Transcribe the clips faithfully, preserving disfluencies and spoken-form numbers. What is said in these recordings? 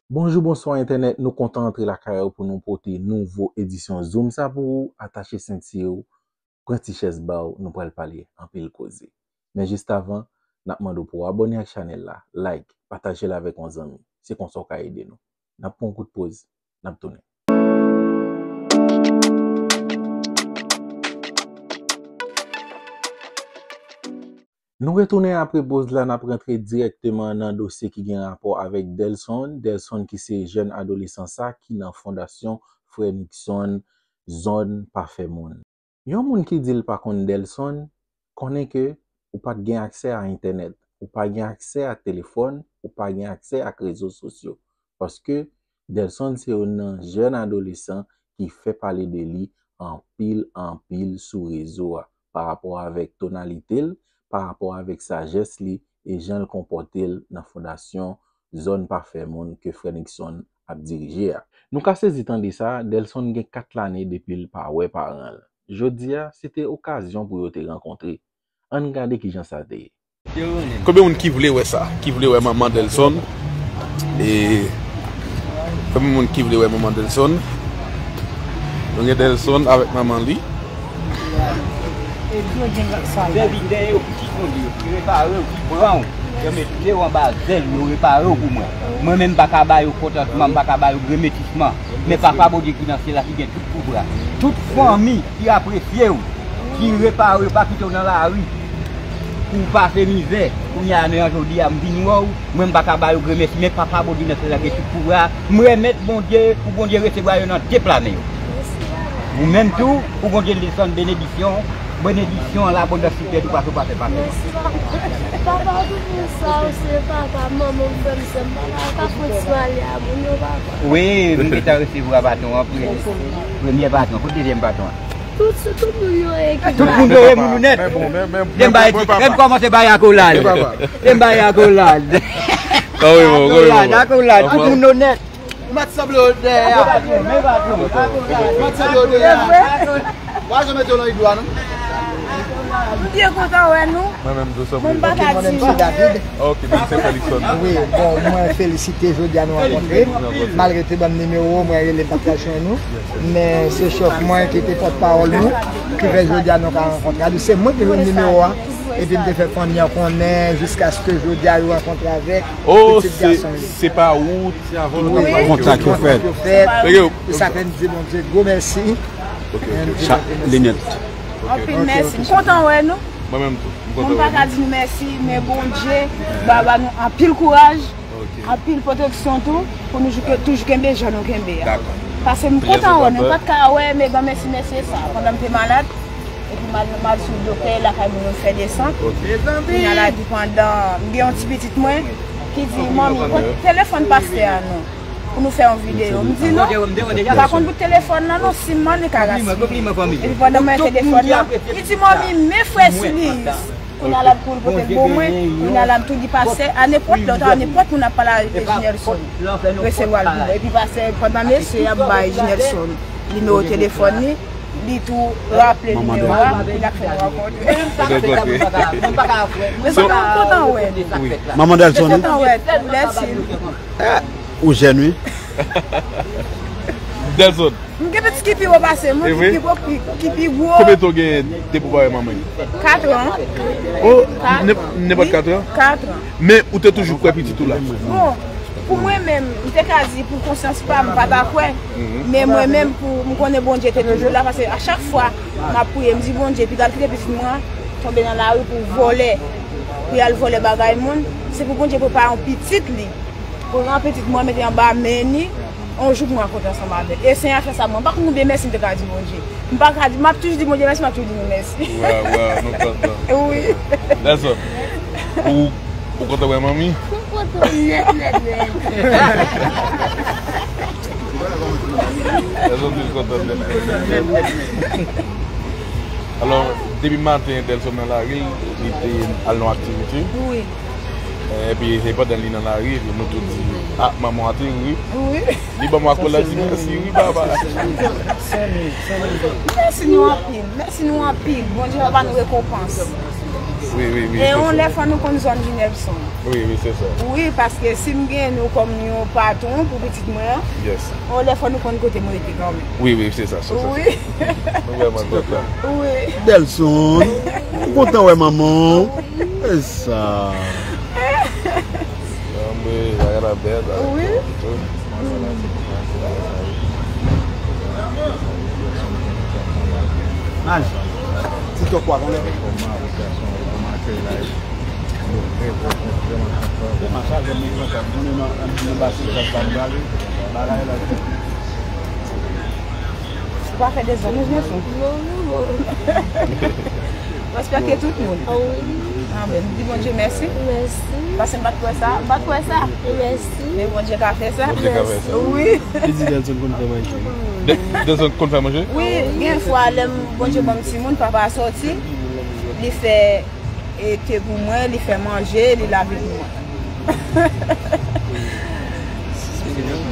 Bonjou, bonswa entènèt, nou kontan antre lakay ou pou nou pote nouvo edisyon Zoom sa pou ou. Atache senti w, pran ti chèz ba w, nou pral pale anpil koze. Men jis avan, n ap mande w pou w abòne ak chanèl la, like, pataje l avèk yon zanmi. Se konsa w ka ede nou. N ap pran yon kout poz, n ap tounen. Nou retounen apre poz la, n ap rantre dirèkteman nan dosye ki gen rapò avèk Delson. Delson ki se jèn adolesan sa ki nan fondasyon Frè Nixon, zòn pa fè moun. Yon moun ki di l pa konn Delson, konnen ke ou pa t gen aksè a entènèt, ou pa gen aksè a telefòn, ou pa gen aksè ak rezo sosyo. Paske Delson se youn nan jèn adolesan ki fè pale de li anpil, anpil sou rezo a, pa rapò avèk tonalite l, pa rapò avèk sajès li e jan l konpòte l nan fondasyon Zòn pa fè moun ke Frè Nixon ap dirije a. Nou ka sezi tande sa, Delson gen kat lane depi l pa wè paran l. Jodi a, se te okazyon pou yo te rankontre. Ann gade kijan sa te ye. Konbyen moun ki vle wè sa? Ki vle wè manman Delson? E konbyen moun ki vle wè manman Delson? Nou gen Delson avèk manman li. Sèvitè yo ki konn yo, ki repare w, ki pran w, yo mete w anba zèl yo, repare w pou mwen. Mwen menm m pa ka ba yo kontantman, m pa ka ba yo gremetisman. Men Papa Bondye ki nan syèl la ki gen tout pouvwa, tout fanmi ki apresye w, ki repare w, pa kite w nan lari pou w pase mizè. Kounye a, jodi a, m vin wè w, mwen m pa ka ba yo gremèsi, men Papa Bondye nan syèl la gen tout pouvwa. M remèt Bondye, pou Bondye resevwa yo nan de pla men yo. Ou menm tou, pou Bondye desann benediksyon, benediksyon, labondans sou tèt ou, pase w pase pase. Mèsi, papa. Papa, tout moun sa yo se papa, manman m, frè m, sè m, papa, ka fè yon ti pale a moun yo, papa. Wi, m gentan resevwa baton an, premye, premye baton, pou dezyèm baton an. Tout, tout moun yo ye ki tout moun yo ye moun ou nèt. Men bon, men, men, men, men, papa. Lè m kòmanse bay akolad. Lè m bay akolad. Akolad, akolad, tout moun yo nèt. Mat sanble yo dèyè a. Mat sanble yo dèyè a. Wa janm mete yo nan iglo a, non? M byen kontan wè nou. Mwen menm tou, sanble. Mwen pa ka di nou. Ok, men se Felixson. Wi, bon, mwen felisite jodi a nou rankontre. Malgre te ban m nimewo, mwen rele m pa t ka jwenn ou. Men se chèf mwen ki te pòtpawòl nou, ki fè jodi a nou ka rankontre. Adi, se mwen ki jwenn nimewo a, epi m te fè fanmi an konnen jiskaske jodi a yo rankontre avèk pitit gason yo. Se pa ou, kontak yo fèt. Kontak yo fèt. E sa fè n di Bondye gwo mèsi. Limyè. Anpil mèsi. M kontan wè nou. Mwen menm tou. M kontan wè nou. Mwen pa ka di nou mèsi, men Bondye ba, ba nou anpil kouraj, anpil pwoteksyon tou, pou nou jou-, toujou kenbe jan nou kenbe a. Dakò. Paske m kontan wè nou, m pa t ka wè, men granmèsi, mèsi e sa. Pandan m te malad, epi m al, m al sou doktè lakay moun, yo fè desant. Kounye a la di pandan, m gen yon ti pitit mwen, ki di, "Manmi, pran telefòn pastè a non." Pou nou fè yon videyo. M di non, m pa konn bout telefòn nan non, si m mande ka gaspiye. Epi pandan mwen telefòn nan, li di, "Manmi, men frè Silis." Kounye a la pou l pote l ban mwen, kounye a la m tou di pastè, a nenpòt lè, a nenpòt moun ap pale avèk Enjenyè Lison. Resevwa l pou mwen. Epi pastè, pandan mesye ap bay Enjenyè Lison nimewo telefòn li, li tou raple nimewo a, epi l ap fè nou rankontre. Men m kontan wè. Manman Delson, wi. M kontan wè, lè si. Ou jèn, wi. Delson. M gen pitit ki pi wo pase m, wi, ki pi wo, ki, ki pi gwo. Konbyen tan w genyen depi w pa wè manman w? Kat an. O, nenpòt kat an? Kat an. Men ou te toujou kwè pitit ou la? Bon, pou mwen menm, m te ka di pou konsyans pa m, m pa ta kwè. Men mwen menm, pou m konnen Bondye te toujou la, paske a chak fwa m ap priye, m di, "Bondye, pito al kite pitit mwen tonbe nan lari pou vòlè, pou y al vòlè bagay moun, se pou Bondye prepare yon pitit li." Pou l pran pitit mwen, mete anba men li, yon jou pou m rankontre ansanm avè l. E Senyè a fè sa, mwen pa konn konbyen mèsi m te ka di Bondye. M pa ka di, m ap toujou di Bondye mèsi, m ap toujou di nou mèsi. Wa, wa, nou kontan. Wi. Delson, ou, ou kontan wè manmi? M kontan nèt, nèt, nèt. Delson toujou kontan nèt, nèt, nèt. Alò, depi maten, Delson nan lari, li te al nan aktivite. Wi. Epi se pandan li nan lari, epi nou tou di, "Ah, manman w ateri wi." Wi. Li ban m akolad, di, "Mèsi wi, papa." Mèsi nou anpil, mèsi nou anpil. Bondye va ba nou rekonpans. Wi, wi, wi. E yon lè fò nou konn zòn Ginelson. Wi, wi, se sa. Wi, paske si m gen nou kòm yon patwon pou pitit mwen an, yes, yon lè fò nou konn kote mwen rete kanmenm. Wi, wi, se sa, se sa. Wi. Nou vrèman kontan. Wi. Delson, m kontan wè manman w. E sa. Anmwe, bagay la bèl, bagay la bèl. Wi. Maj, TikTok pa konnen. Maj, sa jwenn mwen kontan. Mwen nan, nan, nan ba sou sa, sa, bagay la. Ou pa fè dezòd, non, Jenson? Non, non, non. Respekte tout moun. Ah wi. Amen. Di Bondye mèsi. Mèsi. Paske m pa t kwè sa. M pa t kwè sa. Mèsi. Men Bondye ka fè sa. Bondye ka fè sa. Wi. Li di Delson konn fè manje. De-, Delson konn fè manje? Wi, gen fwa lè m, Bondye ban m timoun, papa a sòti, li fè ete pou mwen, li fè manje, li lave pou mwen.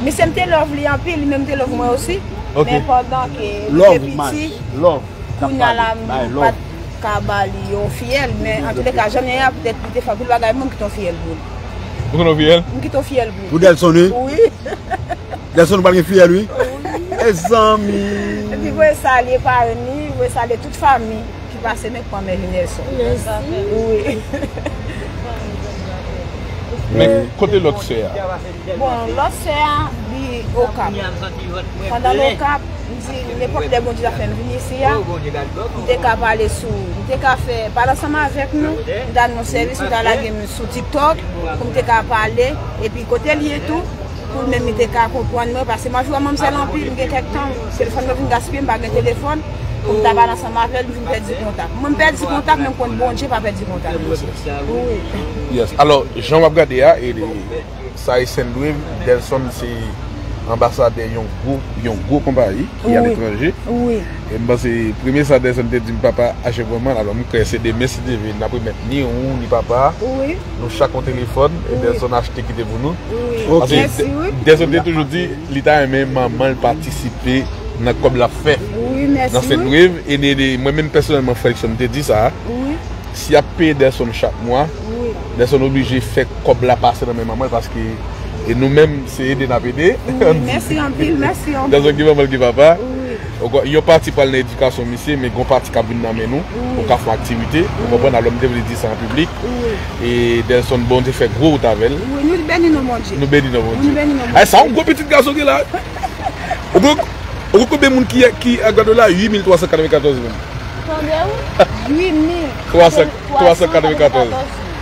Misye m te love li anpil, li menm te love mwen osi. Ok. Men pandan ke li te piti, love, maj, love. Kounye a la, m pa t ka ba li yon fiyèl, men antouleka, jan l ye a, petèt li te fè anpil bagay, mwen m kite yon fiyèl pou li. Ou kite yon fiyèl? M kite yon fiyèl pou li. Pou Delson, wi? Wi. Delson, ou pral gen fiyèl, wi? Wi. E zanmi. Epi, voye salye parenn li, voye salye tout fanmi ki pase men pran men Nelson. Mèsi. Wi. Men kote lòt sè a? Bon, lòt sè a, li Okap. Pandan l Okap, m di, nenpòt lè Bondye ta fè m vin isi a, m te ka pale sou, m te ka fè, pale ansanm avèk nou, m ta nan yon sèvis, m ta lage m sou TikTok, pou m te ka pale, epi kote l ye tou, pou l menm li te ka konprann mwen, paske m anvi wè manmzèl anpil, m gen kèk tan, telefòn mwen vin gaspiye, m pa gen telefòn, pou m ta pale ansanm avè l, m vin pèdi kontak. Mwen, m pèdi kontak, men m konn Bondye pa pèdi kontak. Wi. Yes. Alò, jan w ap gade a, e, sa e Sendwave, Delson se anbasadè yon gwo, yon gwo konpayi ki aletranje. Wi. E m panse premye sa Delson te di m, papa achte pou manman l, alò m kwè se demen si Dye vle n ap remèt ni ou ni papa. Wi. Nou chak yon telefòn, e Delson achte kite pou nou. Wi. Ok. Paske Delson te toujou di li ta renmen manman l patisipe nan kòb l ap fè nan Sendwave. E, e, e mwen menm pèsonèlman, Fredson te di sa. Wi. Si y ap peye Delson chak mwa, Delson oblije fè kòb la pase nan men manman l paske e nou menm se ede n ap ede. Wi, mèsi anpil, mèsi anpil. Delson gen manman l gen papa. Wi. Yon pati pral nan edikasyon misye, men gon pati k ap vin nan men nou. Wi. Ou ka fè aktivite, ou konprann, alò m te vle di sa an piblik. Wi. E Delson, Bondye fè gwo wout avè l. Wi, nou beni non Bondye. Nou beni non Bondye. Nou beni non Bondye. Ay, sa yon gwo pitit gason gen la. Ou konn, ou konn konbyen moun ki, ki ap gade w la? Uit mil twa san katrevenkatòz moun. Konbyen? Uit mil twa san, twa san katrevenkatòz.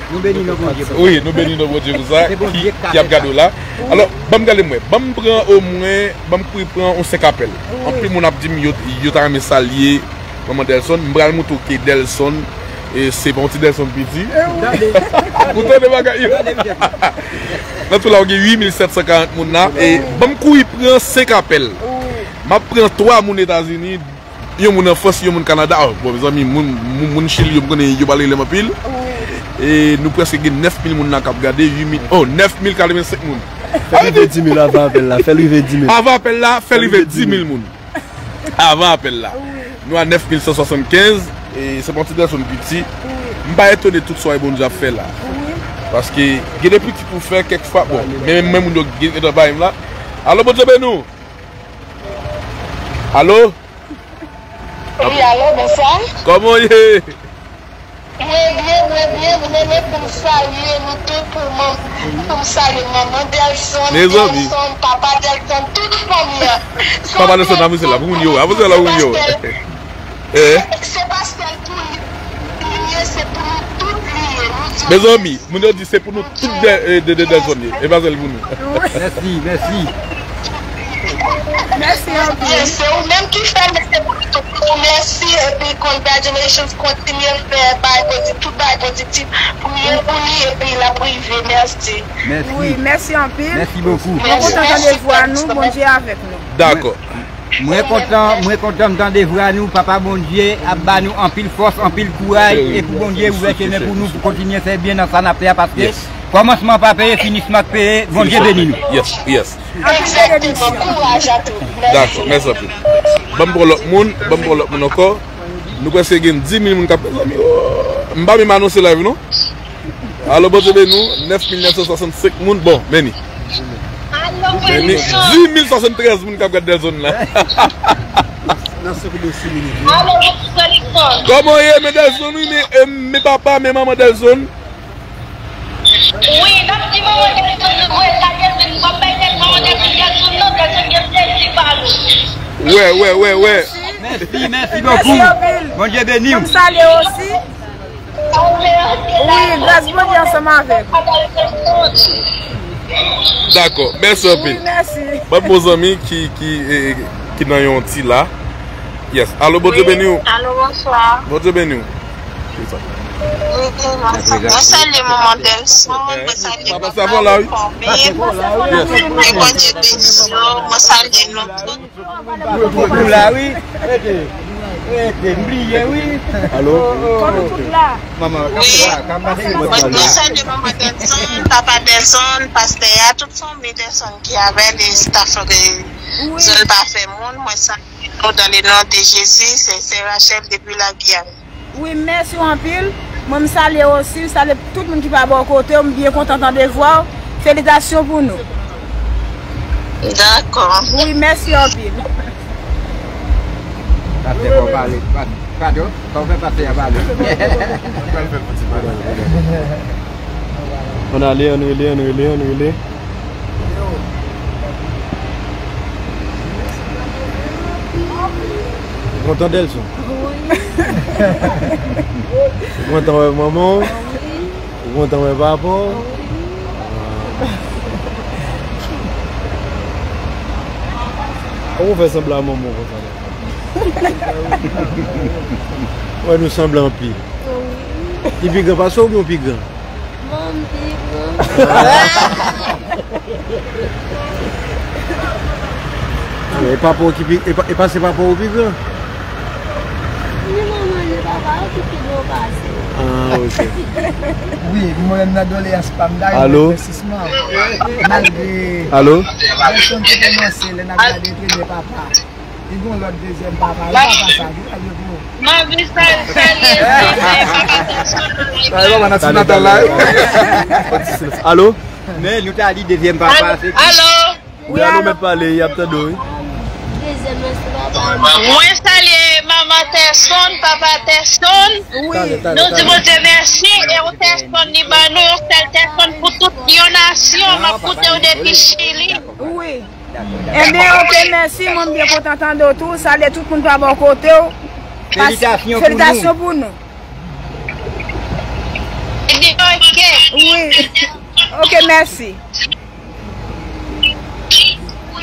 Nou beni non Bondye pou sa. Wi, nou beni non Bondye pou sa. Ki, ki ap gade w la. Alò, ban m gade mwen. Ban m pran omwen, ban m kouri pran yon senk apèl. Wi. Anpil moun ap di m yo, yo ta renmen salye manman Delson. M pral montre w ke Delson, e, se pa yon ti Delson piti. Ou tande bagay yo? Nan tou la, ou gen uit mil sèt san karant moun la. E ban m kouri pran senk apèl. Wi. M ap pran twa moun Etazini, yon moun an Frans, yon moun Kanada. Ah, bon, mezanmi, moun, moun, moun Chili yo, m konnen yo pa rele m anpil. Wi. E nou prèske gen nèf mil moun la k ap gade, uit mil, oh, nèf mil katrevensenk moun. Fè l rive dis mil avan apèl la, fè l rive dis mil. Avan apèl la, fè l rive dis mil moun. Avan apèl la. Wi. Nou a nèf mil san swasannkenz, e se pa yon ti gason piti. Wi. M pa etone tout sa w wè Bondye ap fè la. Wi. Paske gen de piti pou fè kèk fwa, bon, men menm, menm moun yo gen, gen travay m la. Alo, Bondye beni w. Alo? Wi, alo, bonswa. Kòman w ye? Mwen byen, mwen byen, mwen rele pou m salye nou tout, pou man-, pou m salye manman Delson, Delson, papa Delson, tout fanmi an. Papa Delson, avanse la, pou moun yo, avanse la, pou moun yo. Se pa sèl pou li ye, se pou nou tout li ye. Mezanmi, moun yo di se pou nou tout de, de, de, de Delson ye. E pa sèl pou nou. Mèsi, mèsi. Mèsi anpil. Se ou menm ki fè l, se pou nou tout. Mèsi, epi congratulations, kontinye fè bagay pozit-, tout bagay pozitif, priye pou li, epi l ap rive. Mèsi. Mèsi. Wi, mèsi anpil. Mèsi bokou. Mwen kontan tande vwa nou, Bondye avèk nou. Dakò. Mwen kontan, mwen kontan m tande vwa nou, Papa Bondye ap ba nou anpil fòs, anpil kouraj, e pou Bondye ouvè chemen pou nou, pou kontinye fè byen nan sa n ap fè a, paske kòmansman pa peye, finisman k peye, Bondye beni nou. Yes, yes. Anpil benediksyon. Dakò, mèsi anpil. Ban m pran lòt moun, ban m pran lòt moun ankò. Nou prèske gen dis mil moun k ap, mezanmi, oh. M pa menm anonse live non. Alo, Bondye beni w, nèf mil nèf san swasannsenk moun. Bon, men ni. Men ni dis mil swasanntrèz moun k ap gad Delzone la. Nan sou kou de sis minit wi. Alo, Bondye Felixson. Kòman w ye, men Delzone wi, men, e, men papa, men manman Delzone. Wi, n ap di manman Delzone, wi, sa Delzone, m ap bay tèt manman Delzone, Delzone non, Delzone gen plezi pa nou. Wè, wè, wè, wè. Mèsi, mèsi bokou. Bondye beni w. Mèsi anpil. Mwen m salye w osi. Wi, gras Bondye ansanm avèk. Dakò, mèsi anpil. Wi, mèsi. Ban m bon zanmi ki, ki, e, e, ki nan yon ti la. Yes. Alo, Bondye beni w. Wi, alo, bonswa. Bondye beni w. Wi, mwen sa-, mwen salye manman Delson, mwen salye papa Fòme. Ke Bondye beni yo, mwen salye nou tout. Ou la wi. Rete. Rete. M bliye wi. Alo? Kòman tout la? Manman, kanpe la, kanpe la. Mwen, mwen salye manman Delson, papa Delson, pastè a, tout fanmi Delson ki avè l, e staff de Zòl pa fè moun, mwen salye nou dans le nom de Jésus, se sè Rachel depi la Guyane. Wi, mèsi w anpil. Mwen, m salye w osi, m salye tout moun ki pa bò kote w, m byen kontan tande vwa w. Felitasyon pou nou. Dakò. Wi, mèsi anpil. Pastè, fò w pale. Pa-, pastè, fò w fè pastè a pale. Ann ale, ann rele, ann rele, ann rele. Ou kontan, Delson? Wi. Ou kontan wè manman w? Wi. Ou kontan wè papa w? Wi. Kòman w fè sanble a manman w konsa la? Wè nou sanble anpil. Wi. Li pi gran pase w oubyen w pi gran? Bon, m pi gran. E papa w ki pi, e pa, e pa se papa w pi gran? Ni manman, ni papa, yo ki pi gran pase. Ah, ok. Wi, mwen menm nan doleyans pa m, dayè, alo? Envestisman. Malgre, alo? Pèsonn ki te lanse, lè n ap gade premye papa. Li gon lòt dezyèm papa, e papa sa ki pral yo pou. M anvi sal-, salye, salye papa Tèson. Salye papa Natif Natal la, wi. Alo? Men nou ta di dezyèm papa, se ki? Alo? Wi, alo, mèt pale, y ap tande w, wi. Dezyèm nan se papa m. Mwen salye manman Tèson, papa Tèson. Wi. Nou di Bondye mèsi, e yon Tèson li ban nou, yon sèl Tèson pou tout yon nasyon. M ap koute w depi Chili. Wi. Enben, ok, mèsi. Mwen, m byen kontan tande w tou. Salye tout moun pa bò kote w. Felitasyon pou nou. Felitasyon pou nou. Enben, ok. Wi. Ok, mèsi.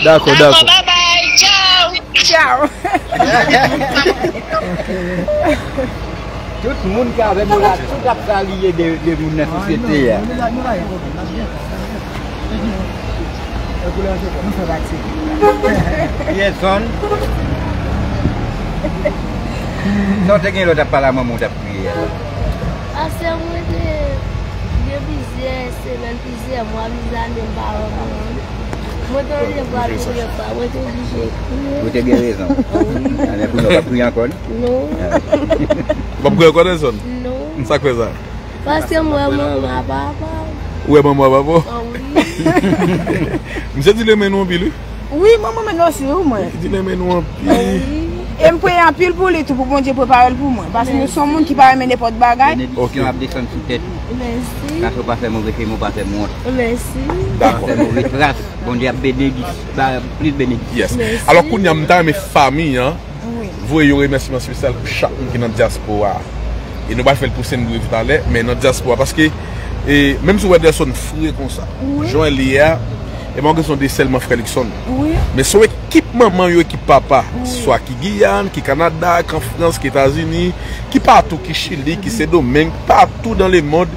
Dakò, dakò. Dakò, bye bye. Tchao. Tchao. Tout moun ki avè nou la, tout ap salye de, de moun nan sosyete a. Pyèson. Sa w te gen lè w t ap pale a manman w, w t ap kriye a? Pastè, mwen te gen plizyè semèn, plizyè mwa, plizyè ane m pa wè manman m. Mwen te rele vwa l premye fwa, mwen te oblije kriye. Ou te gen rezon. Wi. Anben kounye a w p ap kriye ankò, non? Non. W p ap kriye ankò, Nelson? Non. Sa k fè sa? Paske m wè manman a papa. Ou wè manman a papa? Ah wi. Misye di l renmen nou anpil, wi. Wi, mwen, mwen renmen l osi, wi, mwen. Li di l renmen nou anpil. Wi. E m preye anpil pou li tou, pou Bondye prepare l pou mwen. Paske nou se yon moun ki pa renmen nenpòt bagay. Benediksyon ap desann sou tèt ou. Mèsi. Kase w pa fè move chemen, w pa fè m wont. Mèsi. Dakò. Fè move tras. Bondye ap benedi, ba plis benediksyon. Yes. Mèsi. Alò, kounye a, m ta renmen fanmi an, wi, voye yon remèsiman espesyal pou chak moun ki nan dyaspora a. E nou pral fè l pou Sendrive talè, men nan dyaspora, paske, e, menm si w wè Delson fre konsa, wi, jan li ye a, e pa yon kesyon de sèlman frè Luckson. Wi. Men se yon ekip manman, yon ekip papa, wi, swa ki Giyàn, ki Kanada, ki an Frans, ki Etazini, ki patou, ki Chili, ki Sendomeng, patou dans le monde,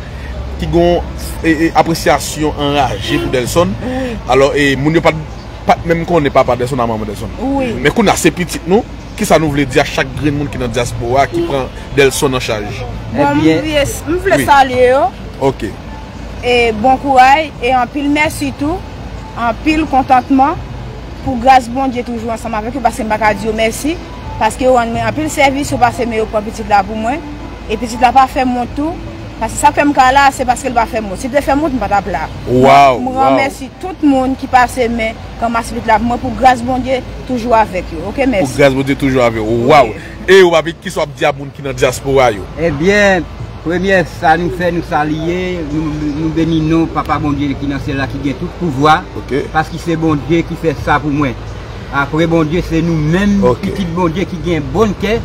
ki gon, e, e, apresyasyon anraje pou Delson. Wi. Alò, e, moun yo pa t pa t menm konnen papa Delson a manman Delson. Wi. Men kounye a se pitit nou, kisa nou vle di a chak grenn moun ki nan dyaspora ki pran Delson an chaj? Bon, m vle, m vle salye yo. Ok. E bon kouraj e anpil mèsi tou. Anpil kontantman pou gras Bondye toujou ansanm avèk yo, paske m pa ka di yo mèsi, paske yo rann mwen anpil sèvis, yo pase men yo pran pitit la pou mwen. E pitit la pa fè m wont tou. Paske sa k fè m ka la, se paske l pa fè m wont. Si l te fè m wont, m pa t ap la. Waw, m waw. Ranmèsi tout moun ki pase men, k ranmase pitit la pou mwen, pou gras Bondye toujou avèk yo. Oke, mèsi. Pou gras Bondye toujou avèk ou. Waw. Oke. E ou, papi, kisa w ap di a moun ki nan dyaspora yo? Ebyen, premye sa nou fè, nou salye, nou, nou beni non Papa Bondye ki nan syèl la, ki gen tout pouvwa, oke, paske se Bondye ki fè sa pou mwen. Apre Bondye, se nou menm, oke, pitit Bondye ki gen bon kè,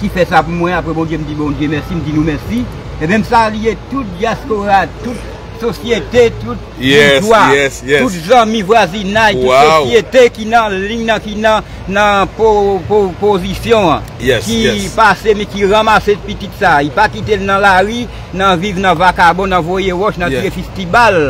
ki fè sa pou mwen. Apre Bondye, m di Bondye mèsi, m di nou mèsi. Ebyen, m salye tout dyaspora, tout sosyete, tout, yes, boujwa, yes, yes, tout zanmi vwazinay, tout, waw, sosyete ki nan liy nan, ki nan, nan po-, po-, pozisyon an, yes, ki, yes, pase, men ki ranmase pitit sa. Li pa kite l nan lari, nan viv nan vakabon, nan voye wòch, nan, yes, tire fistibal,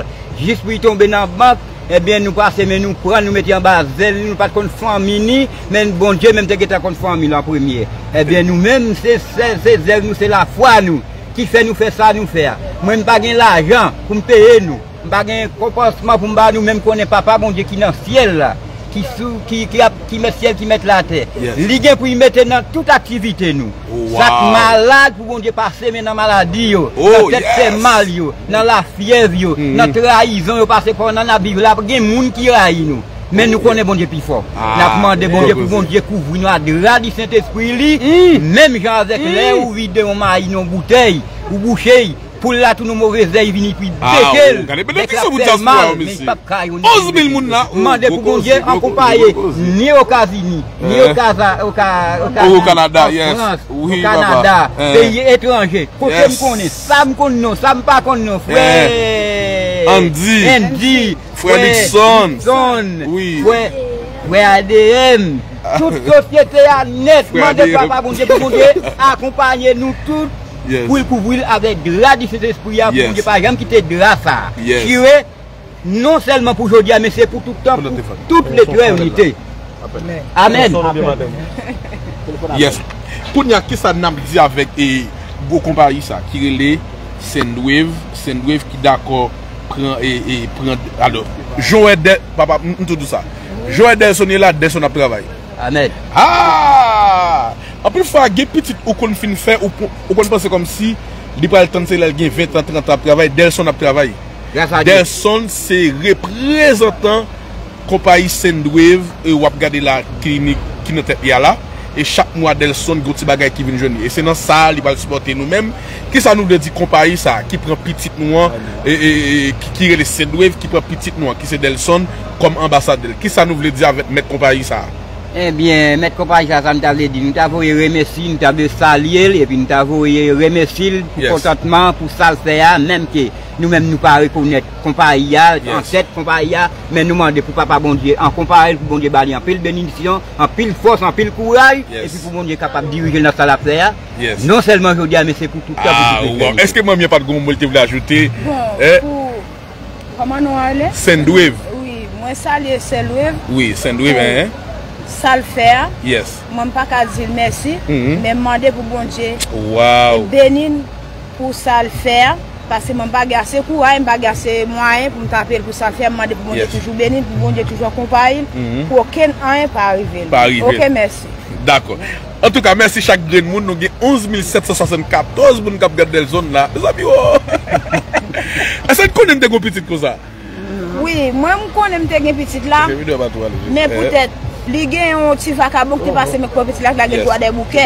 jis pou li tonbe nan bank. Ebyen, nou pase, men nou pran, nou mete anba zèl li, nou pa t konn fanmi ni, men Bondye menm te gentan konn fanmi l an premye. Ebyen, nou menm, se, se, se zèv nou, se lafwa nou ki fè nou fè sa nou fè a. Mwen, m pa gen lajan pou m peye nou. M pa gen konpansman pou m ba nou, men m konnen Papa Bondye ki nan syèl la, ki sou, ki, ki ap, ki mèt syèl, ki mèt latè. Yes. Li gen pou li mete nan tout aktivite nou. Sa k, waw, malad, pou Bondye pase men nan maladi yo, oh, nan tèt fè, yes, mal yo, nan lafyèv yo, mhm, nan trayizon yo, pase pandan n ap viv la, gen moun ki rayi nou. Men nou, oke, konnen Bondye pi fò. Ah, n ap mande Bondye pou, oke, Bondye kouvri nou ak dra di Sentespri li, mm, menm jan avèk, mm, lè ou vide yon mayi nan yon boutèy, ou bouche l, poul la tounen move zèy, vini pou l, ah, beke l, oh, gade benediksyon pou dyaspora yo, mesye. Bèk l ap fè mal, men l p ap ka yon onz mil moun la, oh, mande pou Bondye akonpaye ni Okazini, ni, eh, Okaza-, Oka-, Okazini, o Kanada, an, yes, Frans, wi, o Kanada, papa, eh, peyi etranje. Kote, yes, m konnen, sa m konn non, sa m pa konn non, frè, eh, Andy. Andy, frè, frè Nixon. Nixon, wi, frè, frè A D M. Tout sosyete a nèt, frè mande A D M. Papa Bondye pou Bondye akonpaye nou tout, yes, pou l kouvri l avèk dra di Sentespri a, pou, yes, Bondye pa janm kite dra sa a, yes, chire, non sèlman pou jodi a, men se pou tout tan, pou tout letènite. Amèn. Yes. Kounye a, kisa n ap di avèk, e, gwo konpayi sa ki rele Sendwave, Sendwave ki dakò pran, e, e, pran, alò, jan w wè Dè-, papa, m, m tou di w sa. Jan w wè Delson ye la, Delson ap travay. Amèn. Ah! Anpil fwa, gen pitit ou konn fin fè, ou, ou konn panse kòmsi li pral tann se lè l gen ven tan, trant an ap travay, Delson ap travay. Gras a Dye. Delson se reprezantan konpayi Sendwave, e w ap gade la klinik ki nan tèt li a la. E chak mwa Delson gon ti bagay ki vin jwenn li. E se nan sa a li pral sipòte nou menm. Kisa nou vle di konpayi sa a ki pran pitit nou an, e, e, e, ki, ki rele Sendwave, ki pran pitit nou an, ki se Delson, kòm anbasadè l? Kisa nou vle di avèk mèt konpayi sa a? Ebyen, mèt konpayi sa a, sa nou ta vle di? Nou ta voye remèsi, nou ta vle salye l, epi nou ta voye remèsi l pou, yes, kontantman pou sa l fè a, menm ke nou menm nou pa rekonèt konpayi a, yes, antèt konpayi a, men nou mande pou Papa Bondye akonpaye l, pou Bondye ba li anpil benediksyon, anpil fòs, anpil kouraj, yes, epi pou Bondye kapab dirije l nan sa l ap fè a. Yes. Non sèlman jodi a, men se pou tout tan, pou, ah, tout, waw, etènite. Èske manmi an pa t gon mo l te vle ajoute? Bon, eh? Pou, kòman non an rele? Sendwave. Wi, mwen salye Sendwave. Wi, Sendwave, pou, hein? Sa l fè a. Yes. Mwen, m pa ka di l mèsi, mhm, men m mande pou Bondye, waw, beni l pou sa l fè a, paske mwen, m pa gen ase kouraj, m pa gen ase mwayen pou m tape l pou sa l fè a. M mande pou Bondye, yes, toujou beni l, pou Bondye toujou akonpaye l, mhm, pou okenn anyen pa rive l. Pa rive l. Oke, mèsi. Dakò. Antouka, mèsi chak grenn moun. Nou gen onz mil sèt san swasannkatòz moun k ap gad Delson la. Mezanmi, o! Èske n konnen n te gon pitit konsa? Wi, mwen, m konnen m te gen pitit la, men poutèt li gen yon ti vakabon ki te pase men k pran pitit la, ki lage l Kwadèboukè.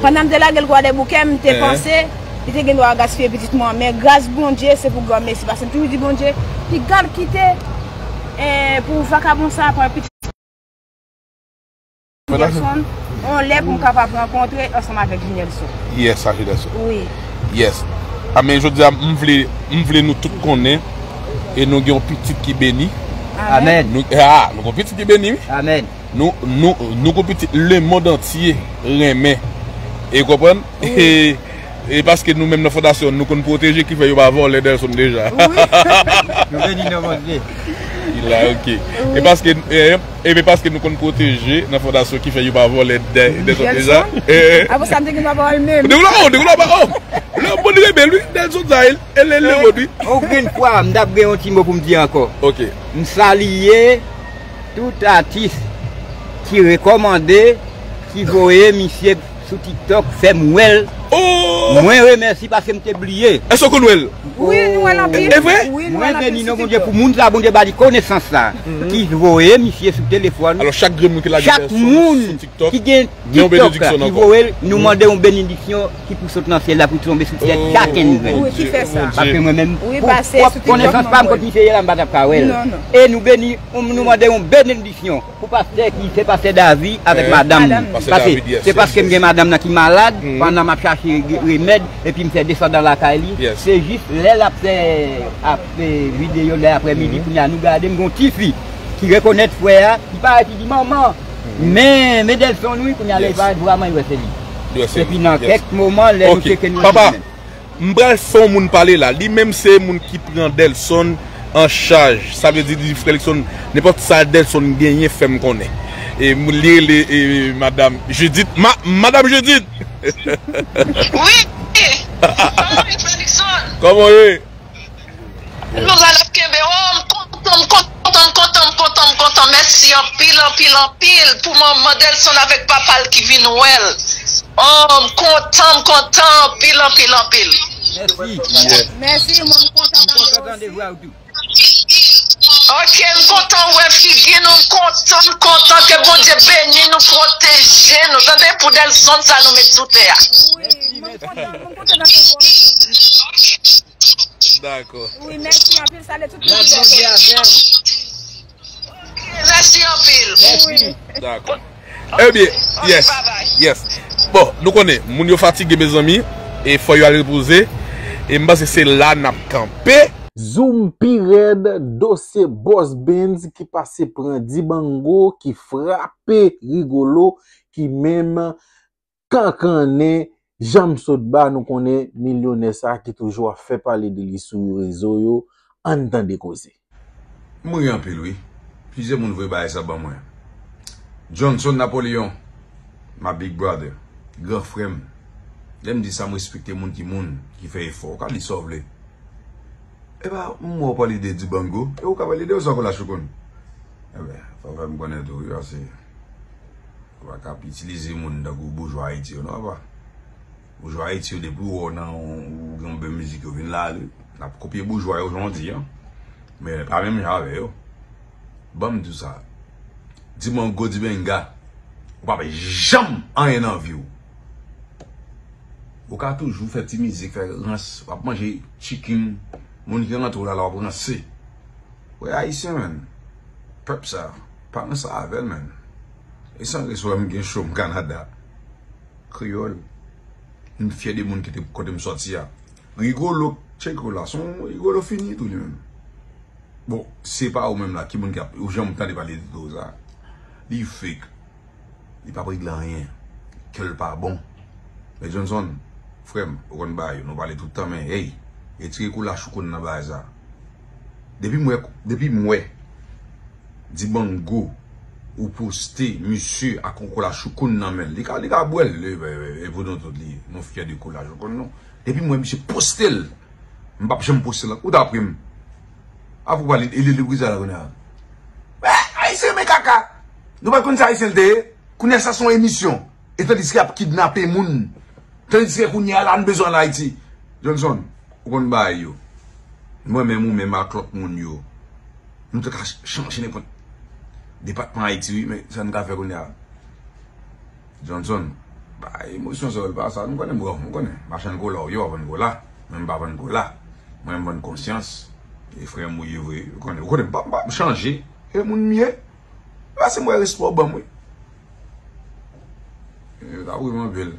Pandan m te lage l Kwadèboukè, m te panse li te gen dwa gaspiye pitit mwen an, men gras Bondye, se pou granmesi, paske m toujou di Bondye, piga l kite, eh, pou vakabon sa a pran pitit Nelson, yon lè pou m kapab rankontre ansanm avèk Nelson. Yes, sa se Nelson. Wi. Yes. A, men jodi a, m vle, m vle nou tout konnen, e nou gen yon pitit ki beni. Amèn. Nou, a, nou gen yon pitit ki beni, wi. Amèn. Nou, nou, nou gen yon pitit lemonn antye renmen. E konprann? Wi. E paske nou menm nan fondasyon, nou konn pwoteje, ki fè yo pa vòlè Delson deja. Wi. Nou beni nan Bondye. Li la, oke. Wi. E paske, e, e men paske nou konn pwoteje nan fondasyon, ki fè yo pa vòlè Delson deja. Delson? E, e. Apre sa, m te gen dwa pa wè l menm. Dewoula, o, dewoula pa, o. Lemonn renmen l, wi. Delson sa, e, e, le, lemonn, wi. Yon grenn fwa, m t ap gen yon ti mo pou m di ankò. Oke. M salye tout atis ki rekòmande, ki voye misye sou TikTok, fè m wè l. O! Mwen remèsi paske m te bliye. Èske w konn wè l? Wi, nou wè l anpil. E vre? Wi, nou wè Mwen l anpil beni non sou Bondye TikTok. Pou moun sa Bondye ba li konesans la, ki voye misye sou telefòn. Alò, chak grenn moun ki lage Chak vèsyon moun sou TikTok, ki gen gen yon TikTok la, benediksyon ki nan kò. Voye l, nou mande yon benediksyon ki pou sot nan syèl la, pou l tonbe sou tèt chakenn grenn. Wi, ki fè sa. Paske mwen menm, Wi, pou pase pwòp sou TikTok konesans nou pa m, wè. Kot misye ye la, m pa t ap ka wè l. Non, non. E nou beni, nou mande yon benediksyon pou pastè ki se pastè Davi avèk Eh, madanm. Madanm. Pastè Paske David, yes, se yes, paske m yes. Gen madanm nan ki malad, pandan m ap chache remèd, epi m fè desandan lakay li. Yes. Se jis lè l ap fè ap fè videyo lè aprè midi, kounye a nou gade, m gen yon ti fi ki rekonèt frè a, ki parèt, li di, "Manman, men, men Delson, wi." Kounye a lè Yes. li parèt, vrèman, li wè se li. Li wè se Epi li, nan yes. Kèk moman, lè nou Ok, tcheke nou papa, menm. M pral fè yon moun pale la. Li menm se moun ki pran Delson an chaj. Sa vle di, li di, "Frè Delson, nenpòt sa Delson genyen, fè m konnen." E moun li rele e, Madam Judith. Ma, Madam Judith! Wi! Kòman w ye, Frè Delson? Kòman w ye? Nou la ap kenbe. Oh, m kontan, m kontan, m kontan, m kontan, m kontan. Mèsi anpil, anpil, anpil pou manman Delson avèk papa l ki vin wè l. Oh, m kontan, m kontan, anpil, anpil, anpil. Mèsi. Mèsi, mwen m kontan M kontan tande tande w vwa osi. w tou. Ok, m kontan wè figi nou, m kontan, m kontan ke Bondye beni nou, pwoteje nou. Tande pou Delson sa nou met sou tè a. Wi, mwen m kontan, mwen m kontan tande w osi. Dakò. Wi, mèsi anpil, salye tout moun. Bondye avè w. Mèsi anpil. Mèsi. Dakò. Ebyen, yes. Yes. Bon, nou konnen, moun yo fatige, mezanmi, e fò yo al repoze. E m panse se la n ap kanpe. Zoom pi rèd, dosye Boss Benz ki pase pran Dibango ki frape Rigolo ki menm kankannen janm sot ba nou konnen milyonè sa ki toujou ap fè pale de li sou rezo yo, ann tande koze. M ri anpil wi. Plizyè moun voye bagay sa ban mwen. Johnson Napoleon, my big brother, gran frè m. Lè m di sa, m respekte moun ki moun, ki fè efò. Ou ka li sa w vle. Epa, m wè w pale de Dibango, e ou ka pale de yo sa Kola Choukoun. Enben, fò w fè m konnen tou wi, paske ou pa ka ap itilize moun tankou boujwa Ayiti yo non, papa. Boujwa Ayiti yo, depi w wè w nan yon, ou gen yon bèl mizik, yo vin lale. N ap kopye boujwa yo, jan w di an. Men pa menm jan avè yo. Ban m di w sa. Dibango, Dibenga, ou p ap janm anyen nan vi w. Ou ka toujou fè ti mizik, fè rans, w ap manje chicken, moun ki rantre w la, la w ap ranse. Wè Ayisyen, menn. Pèp sa, pa ranse avè l, menn. E san res wè m gen cho m Kanada. Kreyòl. M fyè de moun ki te kote m sòti a. Rigolo, tcheko la, se yon Rigolo fini tou li menm. Bon, se pa ou menm la, ki moun ki ap, ou janm tande pale de Doza. Li fake. Li p ap regle anyen. Kè l pa bon. Men Johnson, frè m, ou konn bagay yo, nou pale tout tan, men, hey, retire Kola Choukoun nan bagay sa. Depi m wè, depi m wè Dibango, ou poste misye ak yon Kola Choukoun nan men l. Li ka, li ka bwè l, e, e, e, e pou nou tout li, nou fyè de Kola Choukoun nou. Depi m wè misye poste l, m p ap janm poste l ankò. Ou ta pri m. Apre w pale, e li, li, li, sa la kounye a. Eh, Ayisyen renmen kaka. Nou pa t konn sa Ayisyen l te ye. Kounye a sa se yon emisyon. E tandiske y ap kidnape moun. Tandiske kounye a la nou bezwen al Ayiti. Johnson, ou konn bagay yo. Mwen menm ou menm ak lòt moun yo. Nou te ka ch- chanje nenpòt depatman Ayiti wi, men sa n ka fè kounye a. Johnson, ba emosyon sa yo l pa sa, nou konnen m gran, nou konnen. Machann kola w ye, w ap vann kola. Mwen m pa vann kola. Mwen m vann konsyans. E frè m ou ye vre, ou konnen, ou konnen m pa, m pa chanje. E moun m ye. Pase m wè respè w ban m wi. E, ta pou m anpil.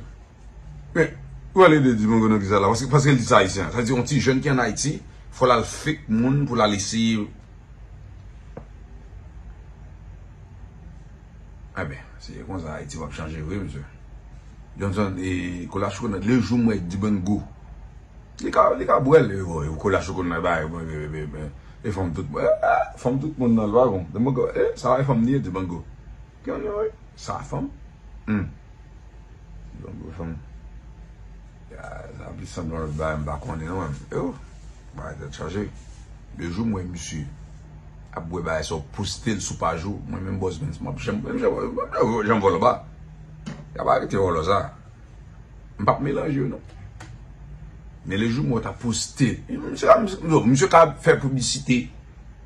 Men, ou pale de Dibango nan kisa la? Paske, paske l di sa Ayisyen. Sa di yon ti jèn ki ann Ayiti, fò l al fake moun pou l al eseye. Enben, se konsa Ayiti w ap chanje vre, mesye. Johnson, e, Kola Choukoun nan, le jou m wè Dibango. Li ka, li ka bwè l, e, e, Kola Choukoun nan, ba, e, e, e, e, e, fanm tout, e, e, fanm tout moun nan, l pa bon. Dibango, e, sa e fanm li ye, Dibango. Ki yon yo, e? Sa fanm? Hmm. Yon gwo fanm. Ya, sa plis sanble yon lòt bagay, m pa konnen non, menm. Yo, bagay tèt chaje. De jou m wè misye ap bwè bagay sa, w poste l sou paj ou, mwen menm Boss Benz, m ap janm, m janm, m janm vòlò pa. Y ap arete vòlò sa. M p ap melanje yo non. Men le jou mwen ta poste. Misye ka, misye, non, misye ka fè piblisite.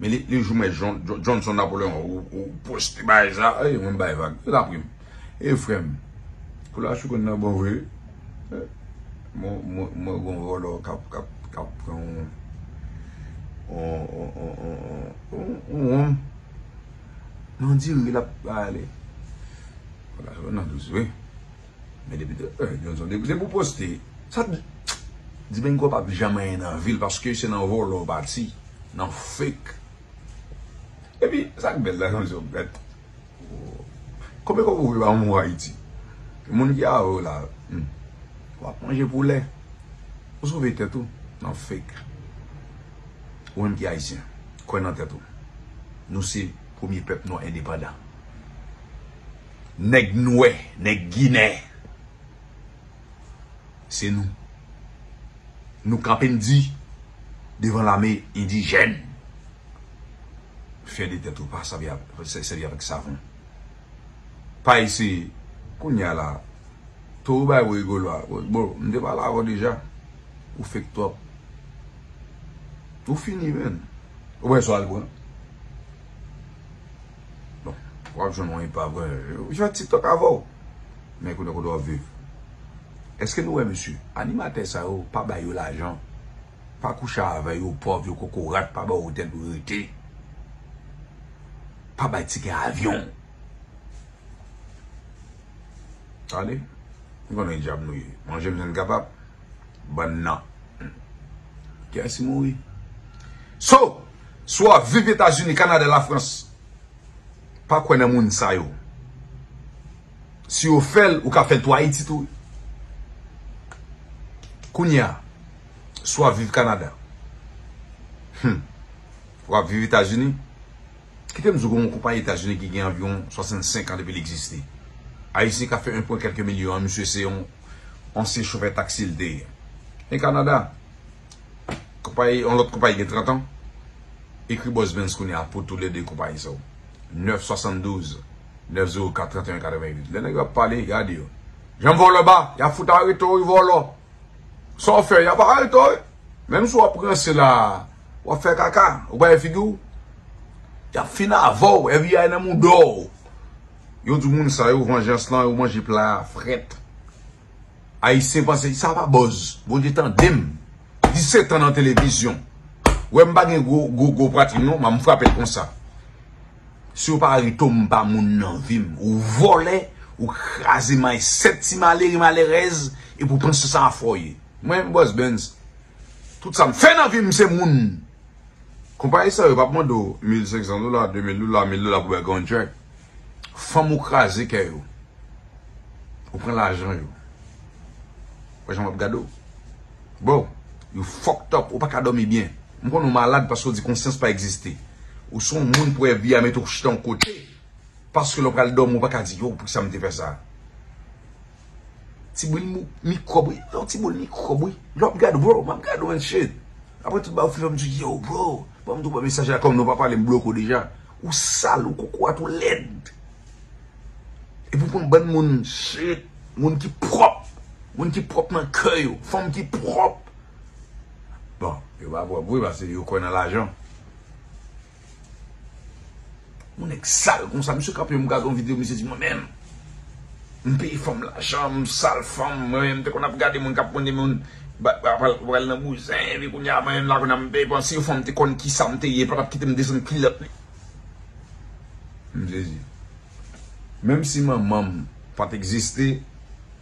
Men le, le jou mwen John, John, Johnson Napoleon, ou, ou poste bagay sa, ey, mwen bay vag. Se la prim. E frè m, kou la sou konn nan bon vre. Mwen, mwen, mwen gon vòlò k ap, k ap, k ap pran yon, yon, yon, yon, yon, yon, yon, yon diri l ap ale. Kou la sou konn nan dous vre. Men depi de, eh, Johnson, depi, depi w poste, sa di, di Bengo p ap janm anyen nan vi l, paske se nan vòlò w pati, nan fake. Epi, sa k bèl la, Johnson, gad. Konbyen kòb ou voye ba moun Ayiti? Moun ki avè w la, hmm, w ap manje poulè. Ou sove tèt ou nan fake. Ou menm ki ayisyen, kwè nan tèt ou. Nou se premye pèp nwa endepandan. Nèg nwè, nèg ginè. Se nou. Nou kanpe n di devan lame endijèn. Fyè de tèt ou, pa sèvi avèk, sèvi avèk savon. Pa eseye. Kounye a la, towo bay w rigolo a. Bon, m te pale avè w deja. Ou fake twòp. Ou fini, menn. Ou wè sa w al pran. Bon, w ap jwenn yon epav, yo fè TikTok avè w. Men kounye a kote w ap viv. Èske nou wè, mesye, animatè sa yo, pa bay yo lajan, pa kouche avè yo, pòv yo, kokorat, pa ba yo tèt pou yo rete, pa bay tikè avyon. Tande? M konnen dyab nou ye. Manje m jan n kapab. Bann nan. Kiyès ki mouri? So, si w ap viv Etazini, Kanada, Lafrans, pa kwè nan moun sa yo. Si yo fè l, ou ka fè l tou Ayiti tou. Kounye a, si w ap viv Kanada, hmm, w ap viv Etazini, kite m di w gen yon konpayi Etazini ki gen anviwon swasannsenk an depi l egziste. Ayisyen ka fè en pwen kèlke milyon an, misye se yon ansyen chofè taksi l te ye. E Kanada, konpayi, yon lòt konpayi gen trant an, ekri Bòs Benz kounye a pou toulede konpayi sa yo. Nèf swasanndouz, nèf zewo kat, trant e en katreventuit. Lè nèg yo ap pale, gade yo. Jan vòlò ba, y ap fout arete w, vòlò. Sa w fè, y ap arete w, wi. Menm si w ap ranse la, w ap fè kaka, ou bay figi w. Y ap fin avè w, F B I nan mouda w. Yo di moun sa yo, vanjans lan, yo manje pla a frèt. Ayisyen panse, sa pa bòz. Bondye tande m. Disèt an nan televizyon. Wè m pa gen gwo, gwo, gwo pratrim non, m frape l konsa. Si w pa arete w, m pa moun nan vi m. Ou vòlè, ou kraze may sèt ti malere, malerèz, epi w panse sa afè w ye. Mwen, Bòs Benz, tout sa m fè nan vi m, se moun. Konpayi sa yo p ap mande w mil senk san dola, de mil dola, mil dola pou bay contract. Fanm ou kraze kè yo. Ou pran lajan yo. Wè jan m ap gade w. Bro, you fucked up, ou pa ka dòmi byen. M konnen w malad paske w di konsyans pa egziste. Ou se yon moun pou F B I mete w chita yon kote. Paske lè w pral dòmi, ou pa ka di, yo, poukisa m te fè sa? Ti boul mou-, mikwòb, wi. Yon ti boul mikwòb, wi. Lè w ap gade, bro, m ap gade w and shit. Apre tout bagay, ou fin fè m di, yo, bro, ban m tou ba mesaj la, kòm nou pa pale, m bloke w deja. Ou sal, ou kokorat, ou lèd. Epi w konn bann moun, shit, moun ki pwòp. Moun ki pwòp nan kè yo, fanm ki pwòp. Bon, yo pa pwòp, wi, paske yo kwè nan lajan. Yon nèg sal konsa, misye kanpe, m gade yon videyo, misye di, mwen menm, m peye fanm lajan, m sal fanm, mwen menm, m te konn ap gade moun k ap pran de moun, ba, ba, pral, pral nan bouzen, epi kounye a, mwen menm la, kounye a, m peye panse yo fanm te konn kisa m te ye, pa t ap kite m desann kilòt li. M sezi. Menm si manman m pa t egziste,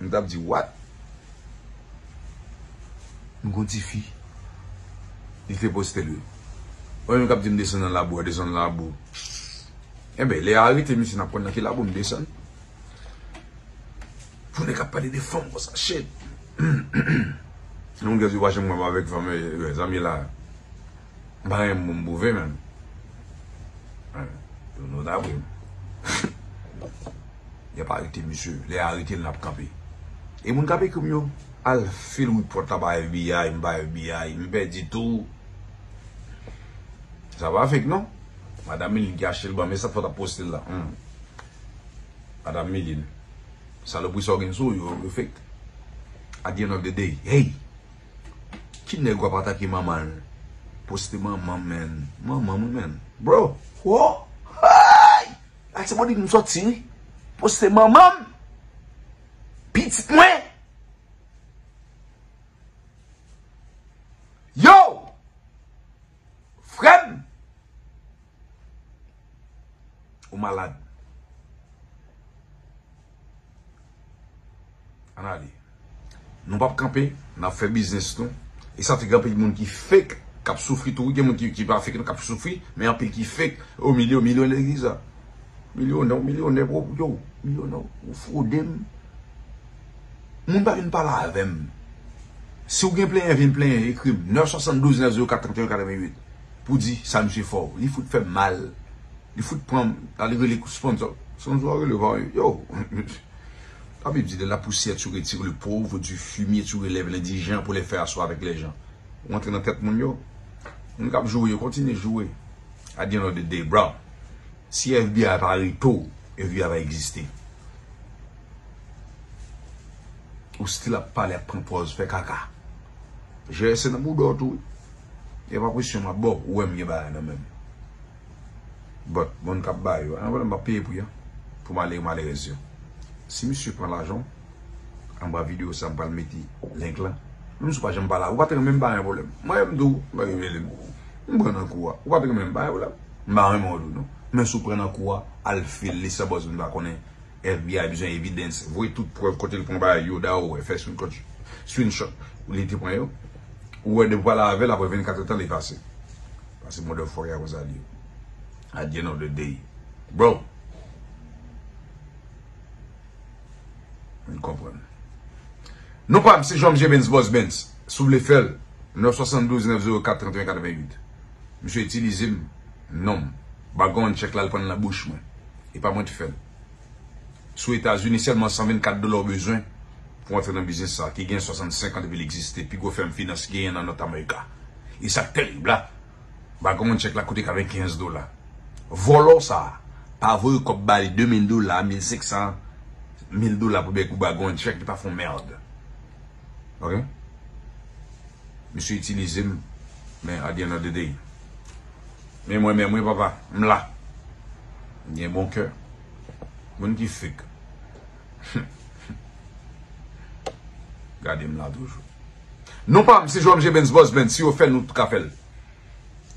m t ap di, what? M gon tifi. Li te poste l, wi. Ou menm k ap di m desann nan labou a, desann nan labou. Enben, lè a rete, misye, n ap konn nan ki labou m desann. Pou nèg ap pale de fanm konsa, shit. Yon gèl yo pa janm wè m avèk fanm, eh, eh, zanmi la. M pa renmen moun bouve menm. Eh, nou ta vre. Y ap arete misye. Lè arete l, n ap kanpe. E moun k ap ekri m yo, al fil report la ba F B I, m ba F B I, m pèdi tou. Sa pa fake non. Madanm Miline ki achte l ban m, e sa k fè w t ap poste l la. Hmm. Madanm Miline. Salopri sa w gen sou w, yo, yo fake. At the end of the day, hey! Nèg w ap atake manman l. Poste manman m, man. Manman m, man. Bro. Wo. Hey! Latibonit m sòti, wi. Poste manman m. Pitit mwen. Yo! Frè m. Ou malad. Ann ale. Nou p ap kanpe, n ap fè biznis nou. E sa te gen anpil moun ki fake, k ap soufri tou. Gen moun ki, ki pa fake, non, k ap soufri, men anpil ki fake. O milyon, milyonè legliz la. Milyonè, milyonè, yo, milyonè, ou fwode m. Moun pa vin pale avè m. Si w gen plenyen, vin plenyen, ekri m. Nèf swasanndouz, nèf zewo kat, trannteyen, katreventuit. Pou di sa misye fè w. Li fout fè m mal. Li fout pran m, al rele sponsor. Sponsor rele w pa yo. Labib di, de la poussière tu retires le pauvre, du fumier tu relèves l'indigent pour les faire asseoir avec les gens. Ou antre nan tèt moun yo. Moun k ap joure yo, kontinye joure. At the end of the day, bro. Si F B I pa arete w, F B I pa egziste. Ou still ap pale, ap pran pòz, fè kaka. G S nan bouda w tou, wi. E pa presyon m ap ba w, ou wè m gen bagay nan men m. But, moun k ap ba yo, ann pale m ap peye pri an. Pou malere, malerèz yo. Si misye pran lajan w, anba videyo sa, m pral mete link lan. Menm si w pa janm pale avè l, ou pa t renmen m, pa gen pwoblèm. Mwen menm tou, m pa gen pwoblèm. M pran nan kou a. Ou pa t renmen m, pa gen pwoblèm. M pa renmen w tou, non. Men si w pran nan kou a, al file li san bòz moun pa konnen. F B I bezwen evidence. Voye tout prèv kote l pran bagay yo, dayè ou wè, fè screenshot, screenshot. Li te pran yo. Ou wè, depi w pale avè l, apre vennkat èdtan, l efase. Paske motherfucker a konsa li ye. At the end of the day. Bro. Mwen konprann. Non pa m, se Jean Michel Benz, Boss Benz. Si w vle fè l, nèf swasanndouz, nèf zewo kat, trannteyen, katreventuit. Misye itilize m, non m. Background check la, l pran l nan bouch mwen. E pa mwen ki fè l. Sou Etazini, sèlman san vennkat dola w bezwen pou antre nan biznis sa, ki gen swasannsenk an depi l egziste, pi gwo fèm finans genyen nan North America. E sa k terib la, background check la koute katrevenkenz dola. Vòlò sa a, pa voye kòb ba li de mil dola, mil senk san, mil dola pou bèk ou background check, li pa fè yon mèd. Ok? Misye itilize m, men at the end of the day. Men mwen menm, wi, papa, m la. M gen bon kè. Moun ki fake. Gade m la toujou. Non pa m, se Joe M J Benz, Boss Benz, si yo fè l, nou tout ka fè l.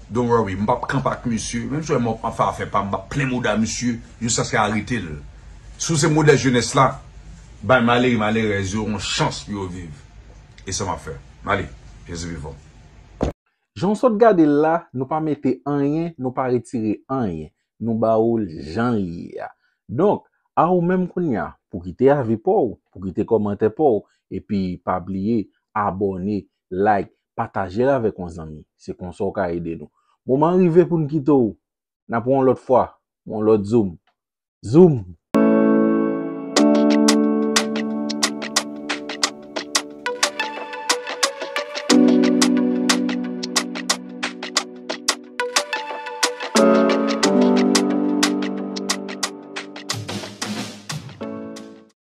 Don't worry, m p ap kanpe ak misye. Menm si w wè m ap fè afè pa m, m ap plen mouda misye jiskaske arete l. Si w se modèl jenès la, bay malere, malerèz yo yon chans pou yo viv. E sa m ap fè. M ale. Jezi vivan. Jan w sot gade l la, nou pa mete anyen, nou pa retire anyen. Nou ba w l jan l ye a. Donk, a ou menm kounye a, pou kite avi pa w, pou kite kòmantè pa w, epi pa bliye abòne, like, pataje l avèk yon zanmi. Se konsa w ka ede nou. Moman an rive pou n kite w. N ap wè yon lòt fwa, yon lòt zoom. Zoom!